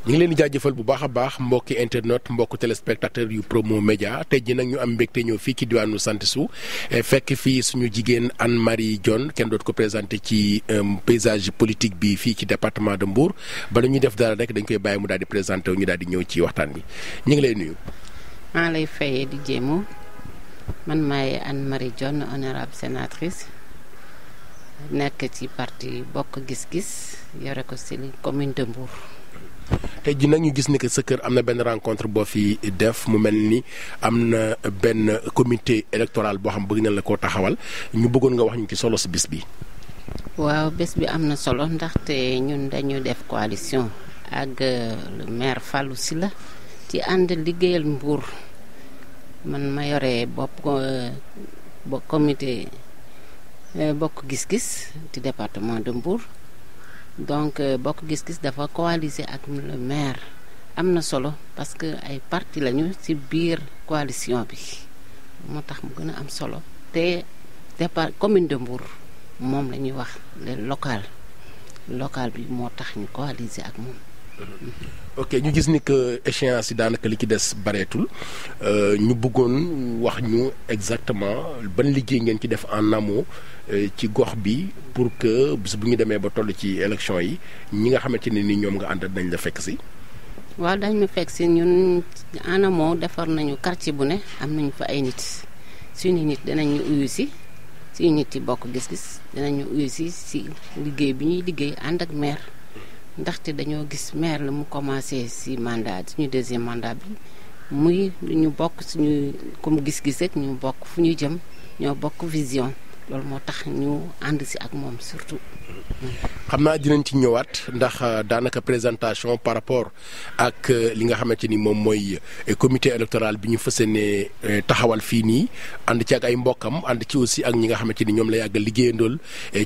ñu ngi leen di jaajëfal bu baax a baax mbokki internet mbokk téléspectateur yu Promo Média tey ji nag ñu am mbégte ñëw fii ci diwaanu Santisou fekk fii suñu jigéen Anne Marie Dione kenn dootu ko présenté ci paysage politique bi fii ci département de Mbour bala ñuy def dara rek dañ koy bàyyi mu daal di présenté wu ñu daal di ñëw ci waxtaan bi ñu ngi lay nuyu. maa lay fayee di jéemu man maay Anne Marie Dione honorable sénatrice nekk ci parti Bokk Gis Gis yore ko ci commune de Mbour. tey ji nag ñu gis ni que sa kër am na benn rencontre boo fi def mu mel ni am na benn comité électoral boo xam bëgg na la koo taxawal ñu bëggoon nga wax ñu ci solo si bis bi. waaw bés bi am na solo ndaxte ñun dañu def coalition ak le maire Fallou Sylla ci ànd liggéeyal Mbour man ma yore comité Bokk Gis-Gis ci département de Mbour. donc Bokk Gis-Gis dafa coaliser ak le maire am na solo parce que ay parti lañu ci biir coalition bi moo tax mu gën a am solo te départ commune de Mbour moom la ñuy wax le local bi moo tax ñu coaliser ak moom. ok ñu gis ni que échéance yi daanaka li ci des bareetul ñu bëggoon wax ñu exactement ban liggéey ngeen ci def en amont ci gox bi pour que bis bu ñu demee ba toll ci élection yi ñi nga xamante ne ni ñoom nga ànd nañ la fekk si. waaw dañ ma fekk si ñun en amont defar nañu quartier bu ne am nañu fa ay nit suñu nit dinañu uyu si suñu nit yi Bokk Gis-Gis dinañu uyu si liggéey bi ñuy liggéey ànd ak maire. ndaxte dañoo gis maire la mu commencé ci mandat suñu deuxième mandat bi muy ñu bokk suñu comme gis-gis rek ñu bokk fu ñu jëm ñoo bokk vision loolu moo tax ñu ànd ci ak moom surtout. xam naa dinañ ci ñëwaat ndax daanaka présentation par rapport ak li nga xamante ni moom mooy comité électoral bi ñu fas yéene taxawal fii nii ànd ci ak ay mbokkam ànd ci aussi ak ñi nga xamante ni ñoom la yàgg liggéeyandool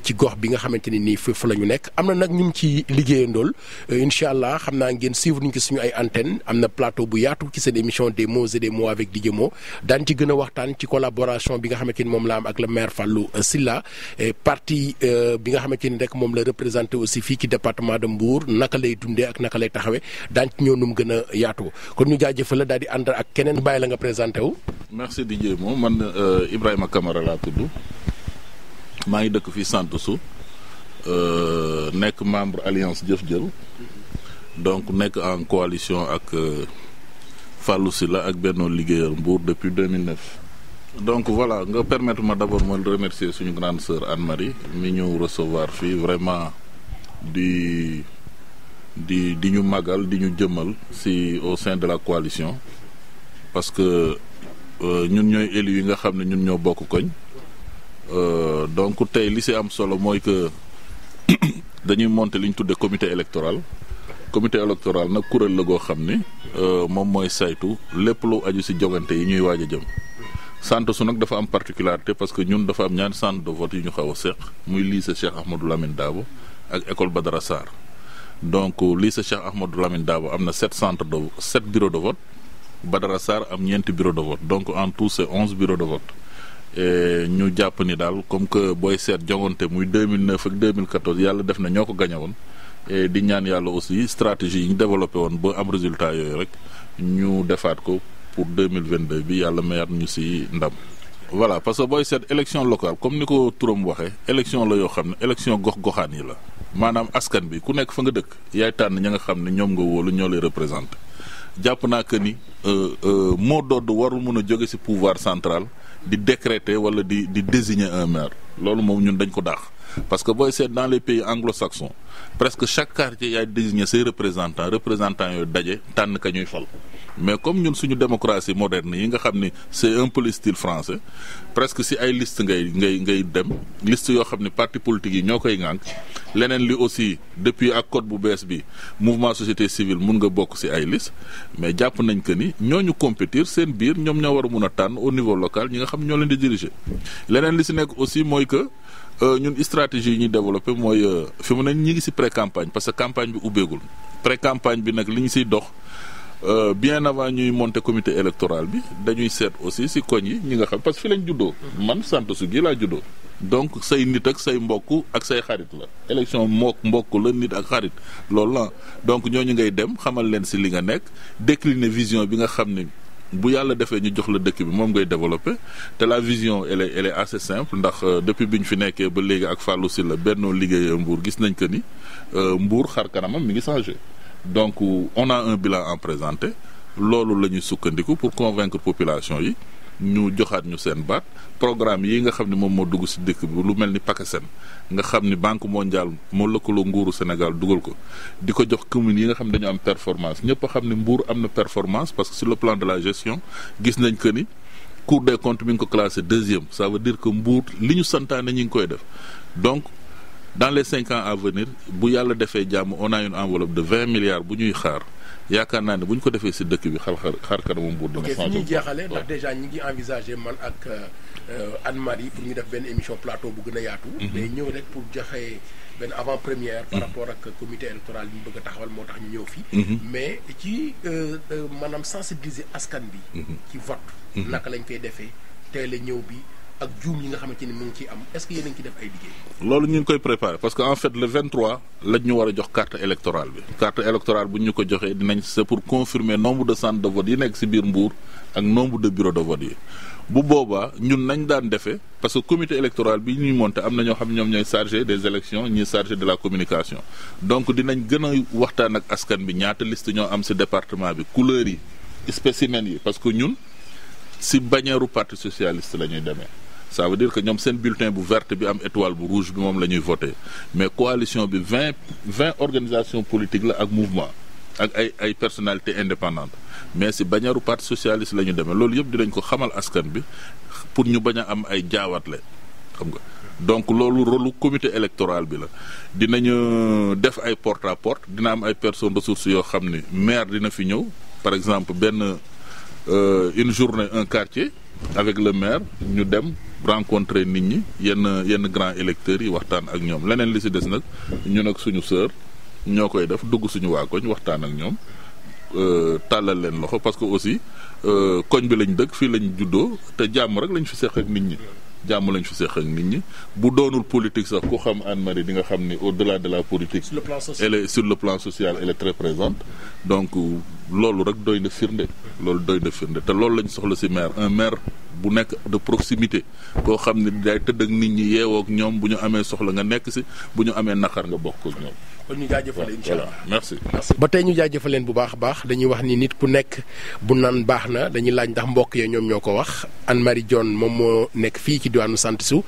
ci gox bi nga xamante ni nii foofu la ñu nekk am na nag ñu ngi ci liggéeyandool incha allah xam naa ngeen suivre ñu ci suñu ay antenne am na plateau bu yaatu ci seen émission des mots et des mots avec Didier Mo daan ci gën a waxtaan ci collaboration bi nga xamante ni moom la am ak le maire Fallou Sylla parti bi nga xamante ni rek moom la représenté aussi fii ci département de Mbour naka lay dundee ak naka lay taxawee daañu ci ñëw nu mu gën a yaatu kon ñu jaajëfal la daal di ànd ak keneen bàyyi la nga présenté wu. merci Didier moom man Ibrahima Camara laa tudd maa ngi dëkk fii Santisou nekk membre alliance Jëf Jël donc nekk en coalition ak Fallou Sylla ak Benno Liggéeyal Mbour depuis 2009. donc voilà nga permettre ma d'abord ma remercier suñu grande sœur Anne Marie mi ñu recevoir fii vraiment di ñu màggal di ñu jëmmal ci au sein de la coalition parce que ñun ñooy élus yi nga xam ne ñun ñoo bokk koñ donc tey li ci am solo mooy que dañuy monter li ñu tuddee comité électoral nag kuréel la goo xam ni moom mooy saytu lépp lu aju ci jogante yi ñuy waaj a jëm. Santisou nag dafa am particularité parce que ñun dafa am ñaari centre de vote yu ñu xaw a seq muy lycée Cheikh Ahmadou Lamine Dabo ak école Badara Sarr donc lycée Cheikh Ahmadou Lamine Dabo am na 7 bureaux de vote Badara Sarr am 9 bureaux de vote donc en tout c'est 11 bureaux de vote et ñu jàpp ni daal comme que booy seet jongante muy 2009 ak 2014 yàlla def na ñoo ko gañe woon et di ñaan yàlla aussi stratégie yi ñu développé woon ba am résultat yooyu rek ñu defaat ko pour 2022 bi yàlla mayaat ñu ci ndam. voilà parce que booy seet élection locale comme ni ko turam waxee élection la yoo xam ne élection gox-goxaan yi la maanaam askan bi ku nekk fa nga dëkk yaay tànn ña nga xam ne ñoom nga wóolu ñoo lay représenté jàpp naa que ni mot d'ordre warul mun a jóge ci pouvoir central di décréter wala di désigner un maire loolu moom ñun dañ ko daax parce que booy seet dans les pays anglo-saxons presque chaque quartier yaay désigner ses représentants yooyu daje tànn ka ñuy fal. mais comme ñun suñu démocratie moderne yi nga xam ni c'est un peu le style français presque ci ay liste ngay dem liste yoo xam ne parti politique yi ñoo koy ŋànk leneen li aussi depuis ak code bu bees bi mouvement société civile mun nga bokk ci ay liste mais jàpp nañ que ni ñooñu compétir seen biir ñoom ñoo war a mun a tànn au niveau local ñi nga xam ñoo leen di diriger leneen li ci nekk aussi mooy que ñun stratégie yi ñuy développé mooy fi mu ne ñi ngi ci pré-campagne parce que campagne bi ubbeegul pré-campagne bi nag li ñu ciy dox bien avant ñuy monter comité électoral bi dañuy seet aussi ci koñ yi ñi nga xam parce que fi lañ juddoo man Santisou gi laa juddoo donc say nit ak say mbokk ak say xarit la élection mbokk la nit ak xarit loolu la donc ñooñu ngay dem xamal leen si li nga nekk décliner vision bi nga xam ni bu yàlla defee ñu jox la dëkk bi moom ngay développer te la vision elle est assez simple ndax depuis bi ñu fi nekkee ba léegi ak Fallou Sylla Benno Liggéey Mbour gis nañ que ni Mbour xar kanamam mi ngi changé donc on a un bilan à présenter loolu la ñuy sukkandiku pour convaincre population yi ñu joxaat ñu seen baat programme yi nga xam ne moom moo dugg ci dëkk bi lu mel ni PACASEN nga xam ni Banque mondiale moo lëkkaloo nguuru Sénégal dugal ko di ko jox communes yi nga xam ne dañu am performance ñëpp a xam ne Mbour am na performance parce que sur le plan de la gestion gis nañ que ni Cour des comptes mi ngi ko classé 2e ça veut dire que Mbour li ñu santaane ñi ngi koy def donc dans les 5 ans à venir bu yàlla defee jàmm on a une enveloppe de 20 milliards bu ñuy xaar yaakaar naa ne bu ñu ko defee ci dëkk bi xar kanamu Mbour dina changé. ok fi ñuy jeexale ndax déjà ñi ngi envisager man ak Anne-Marie pour ñu def benn émission plateau bu gën a yaatu. mais ñëw rek pour joxe benn avant-première. par rapport ak comité électoral bi ñu bëgg a taxawal moo tax ñu ñëw fii. mais ci maanaam sensibiliser askan bi. ci vote. naka lañ koy defee teel a ñëw bi. ak juum yi nga xamante ni mu ngi ciy am est-ce que yéen a ngi ci def ay liggéey. loolu ñu ngi koy préparer parce que en fait le 23 lañ ñu war a jox carte électorale bi carte électorale bu ñu ko joxee dinañ c'est pour confirmer nombre de centres de vote yi nekk ci biir Mbour ak nombre de bureaux de vote yi bu boobaa ñun nañ daan defee parce que comité électoral bi ñuy monté am na ñoo xam ñoom ñooy chargé des élections ñii chargé de la communication donc dinañ gën a waxtaan ak askan bi ñaata liste ñoo am ci département bi couleurs yi spécimens yi parce que ñun ci bannière parti socialiste la ñuy demee. ça veut dire que ñoom seen bulletin bu verte bi am étoile bu rouge bi moom la ñuy voté mais coalition bi 20 organisations politiques la ak mouvement ak ay personnalités indépendantes mais si bannière parti socialiste la ñu demee loolu yëpp dinañ ko xamal askan bi pour ñu bañ a am ay jaawatle xam nga donc loolu rôle comité électoral bi la dinañu def ay porte à porte dina am ay personnes ressources yoo xam ni maire dina fi ñëw par exemple benn une journée un quartier avec le maire ñu dem rencontrer nit ñi yenn grands électeurs yi waxtaan ak ñoom leneen li ci des nag ñun ak suñu sœur ñoo koy def dugg suñu waa koñ waxtaan ak ñoom tàllal leen loxo parce que aussi koñ bi lañ dëkk fii lañ juddoo te jàmm rek lañ fi seq ak nit ñi jàmm lañ fi seq ak nit ñi bu doonul politique sax ku xam Anne-Marie di nga xam ni au-delà de la politique elle est sur le plan social elle est très présente donc loolu rek doy na firnde te loolu lañ soxla ci maire un maire bu nekk de proximité koo xam ne day tëdd ak nit ñi yeewoo ak ñoom bu ñu amee soxla nga nekk ci bu ñu amee naqar nga bokk ak ñoom. kon ñu jaajëfal incha allah merci. ba tey ñu jaajëfal leen bu baax a baax dañuy wax ni nit ku nekk bu naan baax na dañuy laaj ndax mbokk ya ñoom ñoo ko wax Anne-Marie Dione moom moo nekk fii ci diwaanu Santisu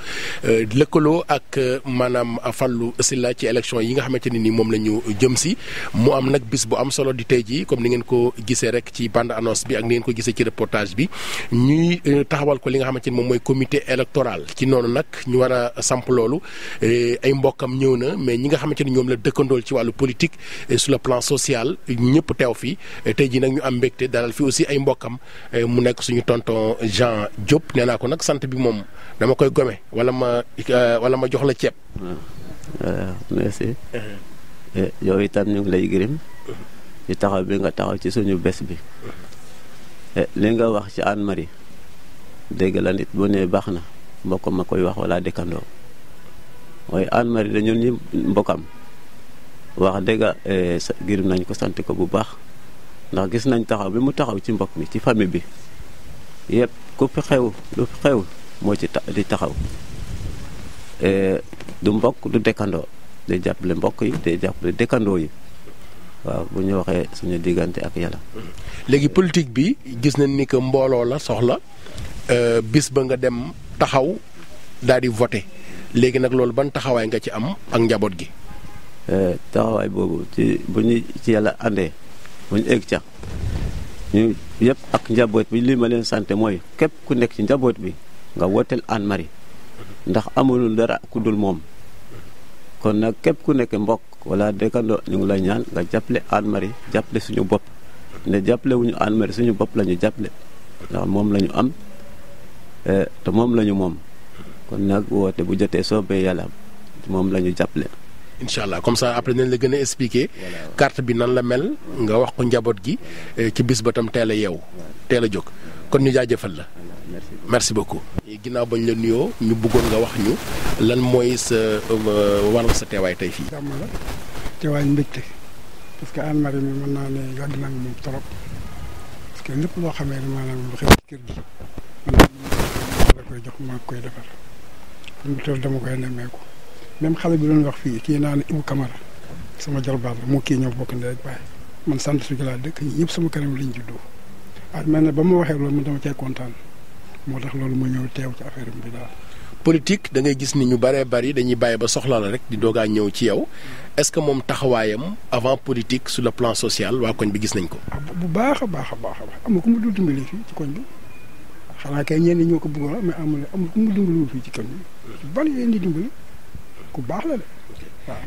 lëkkaloo ak maanaam Fallou Sylla ci élection yi nga xamante ne ni moom la ñu jëm si mu am nag bis bu am solo di tey jii comme ni ngeen ko gisee rek ci bande annonce bi ak ni ngeen ko gisee ci reportage bi ñuy taxawal ko li nga xamante ni moom mooy comité électoral ci noonu nag ñu war a samp loolu ay mbokkam ñëw na mais ñi nga xamante ni ñoom la dëkkandool ci wàllu politique sur le plan social ñëpp teew fi tey jii nag ñu am mbégte dalal fi aussi ay mbokkam mu nekk suñu tonton Jean Diop nee naa ko nag sant bi moom dama koy gome wala ma jox la ceeb. merci. yow itam ñu ngi lay gërëm ci taxaw bi nga taxaw ci suñu bés bi li nga wax ci Anne-Marie dégg la nit bu ne baax na mbokk ma koy wax wala dëkkandoo waaye Anne-Marie dañu ñi mbokkam wax dëgg gërëm nañ ko sant ko bu baax ndax gis nañ taxaw bi mu taxaw ci mbokk mi ci famille bi yëpp ku fi xew lu fi xew moo ci di taxaw du mbokk du dëkkandoo day jàppale mbokk yi day jàppale dëkkandoo yi waaw bu ñu waxee suñu diggante ak yàlla. léegi politique bi gis nañ ni que mbooloo la soxla bis ba nga dem taxaw daal di voté léegi nag loolu ban taxawaay nga ci am ak njaboot gi. taxawaay boobu ci bu ñu ci yàlla àndee bu ñu egg ca ñu yëpp ak njaboot bi li ma leen sant mooy képp ku nekk ci njaboot bi nga wooteel Anne-Marie ndax amulul dara ku dul moom kon nag képp ku nekk mbokk wala dëkkandoo ñu ngi la ñaan nga jàppale Anne-Marie jàppale suñu bopp ne jàppale wuñu Anne-Marie suñu bopp la ñu jàppale ndax moom la ñu am te moom la ñu moom kon nag woote bu jotee soobee yàlla moom la ñu jàppale incha allah comme ça après nañ la gën a expliquer carte bi nan la mel nga wax ko njaboot gi ci bis ba tam teel a yeew teel a jóg kon ñu jaajëfal la. merci beaucoup. ginnaaw bañ la nuyoo ñu bëggoon nga wax ñu lan mooy sa waral sa teewaay tey fii. jàmm la teewaay mbégte parce que Hann Marie mi mën naa ne yàgg naa moom trop parce que lépp loo xamee ne maanaam lu xew ci kër gi man la koy jox maa koy defar mu toll dama koy nemmeeku même xale bi doon wax fii kii naa ne Ibou Camara sama jarbaat la moo kii ñëw bokk ndey ak baay man sant su laa dëkk ñëpp sama kanam lañ juddoo waaye mel ne ba ma waxee loolu man dama cay kontaan moo tax loolu ma ñëw teew ci affaire bi daal. politique da ngay gis ni ñu bëree bëri dañuy bàyyi ba soxla la rek di doogaa ñëw ci yow est-ce que moom taxawaayam avant politique sur le plan social waa koñ bi gis nañ ko. bu baax a baax a baax am na ku mu dul dimbali fii ci koñ bi xanaa kay ñenn ñoo ko bëggoon mais amul ku mu dimbalul fii ci koñ bi bari yéen di dimbali ku baax la de.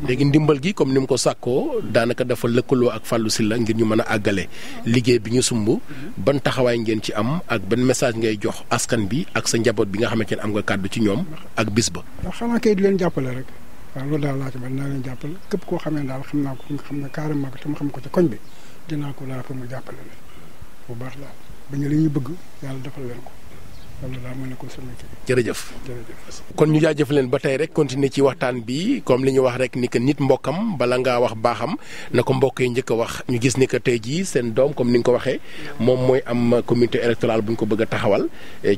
léegi ndimbal gi comme ni mu ko sàkkoo daanaka dafa lëkkaloo ak Fallou Sylla ngir ñu mën a àggale liggéey bi ñu sumb ban taxawaay ngeen ci am ak ban message ngay jox askan bi ak sa njaboot bi nga xamante ne am nga kàddu ci ñoom ak bis ba. ndax xanaa kay di leen jàppale rek waaw loolu daal laa ci mën naa leen jàppale képp koo xamee daal xam naa ko xam ne carrément te ma xam ko ci koñ bi dinaa ko laa ko mu jàppale leen bu baax daal ba ñu li ñuy bëgg yàlla defal leen ko. jërëjëf kon ñu jaajëf leen ba tey rek continuer ci waxtaan bi comme li ñu wax rek ni que nit mbokkam bala ngaa wax baaxam na ko mbokk yi njëkk a wax ñu gis ni que tey jii seen doom comme ni nga ko waxee moom mooy am comité électoral bu ñu ko bëgg a taxawal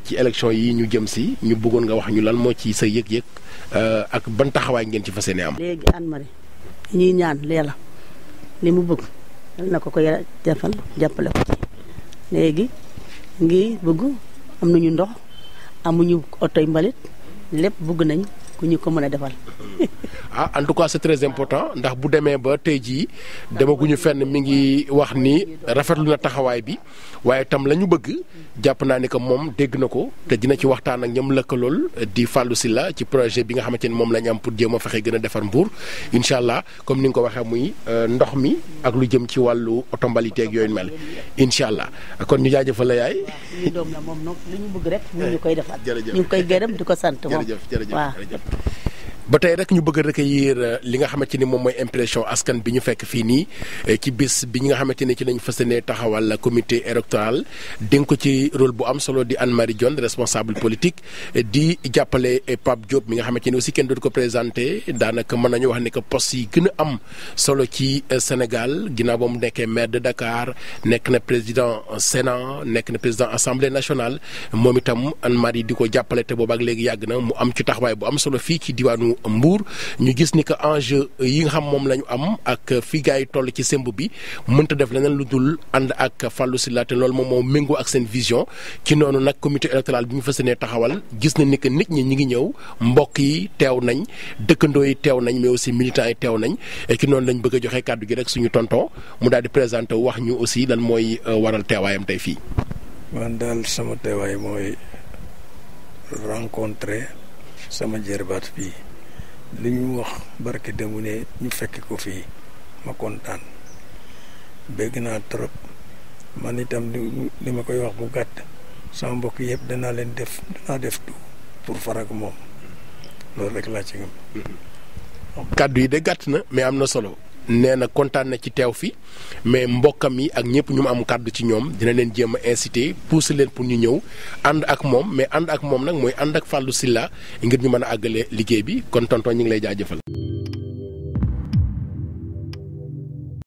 ci élection yi ñu jëm si ñu bëggoon nga wax ñu lan moo ci sa yëg-yëg ak ban taxawaay ngeen ci fas yéene am. léegi Hann Marie ñuy ñaan leela li mu bëgg na ko yàlla defal jàppale ko ci léegi ngi bëgg. am nañu ndox amuñu oto mbalit lépp bëgg nañ ku ñu ko mën a defal. en tout cas c'est très important ndax bu demee ba tey jii demaguñu fenn mi ngi wax ni rafetlu na taxawaay bi waaye tam la ñu bëgg jàpp naa ni que moom dégg na ko te dina ci waxtaan ak ñoom lëkkalool di Fallou Sylla ci projet bi nga xamante ni moom la ñu am pour jéem a fexe gën a defar Mbour incha allah comme ni nga ko waxee muy ndox mi ak lu jëm ci wàllu oto mbaliteeg yooyu mel incha allah kon ñu jaajëfal la yaay. ñu doom la moom nag li ñu bëgg rek ñu koy defal. ñu ngi koy gërëm di ko sant moom. jërëjëf waaw. ba tey rek ñu bëgg a recueillir li nga xamante ni moom mooy impression askan bi ñu fekk fii nii ci bis bi nga xamante ni ci lañu fas yéene taxawal comité électoral dénk ko ci rôle bu am solo di Hann Marie Dione responsable politique di jàppale Pape Diop mi nga xamante ni aussi kenn dootu ko présenté daanaka mën nañu wax ni que poste yi gën a am solo ci Sénégal ginnaaw ba mu nekkee maire de Dakar nekk na président Sénat nekk na président assemblée nationale moom itam Hann Marie di ko jàppale te boobaak léegi yàgg na mu am ci taxawaay bu am solo fii ci diwaanu Mbour ñu gis ni que enjeu yi nga xam moom la ñu am ak fii gars yi toll ci semb bi mënta def leneen lu dul ànd ak Fallou Sylla te loolu moom moo méngoo ak seen vision ci noonu nag comité électoral bi ñu fas yéenee taxawal gis na ni que nit ñi ngi ñëw mbokk yi teew nañ dëkkandoo yi teew nañ mais aussi militants yi teew nañ ci noonu lañ bëgg a joxe kàddu gi rek suñu tonton mu daal di présenté wax ñu aussi lan mooy waral teewaayam tey fii. man daal sama teewaay mooy rencontré sama jërbaat fii. li ñu wax barke demu ne ñu fekk ko fii ma kontaan bégg naa trop man itam li ma koy wax bu gàtt sama mbokk yëpp danaa def tout pour farak moom loolu rek laa ci ngam. kàddu yi de gàtt na mais am na solo nee na kontaan na ci teew fi mais mbokkam yi ak ñëpp ñu mu am kàddu ci ñoom dina leen jéem a inciter pousser leen pour ñu ñëw ànd ak moom mais ànd ak moom nag mooy ànd ak Fallou Sylla ngir ñu mën a àggale liggéey bi kon tonton ñu ngi lay jaajëfal.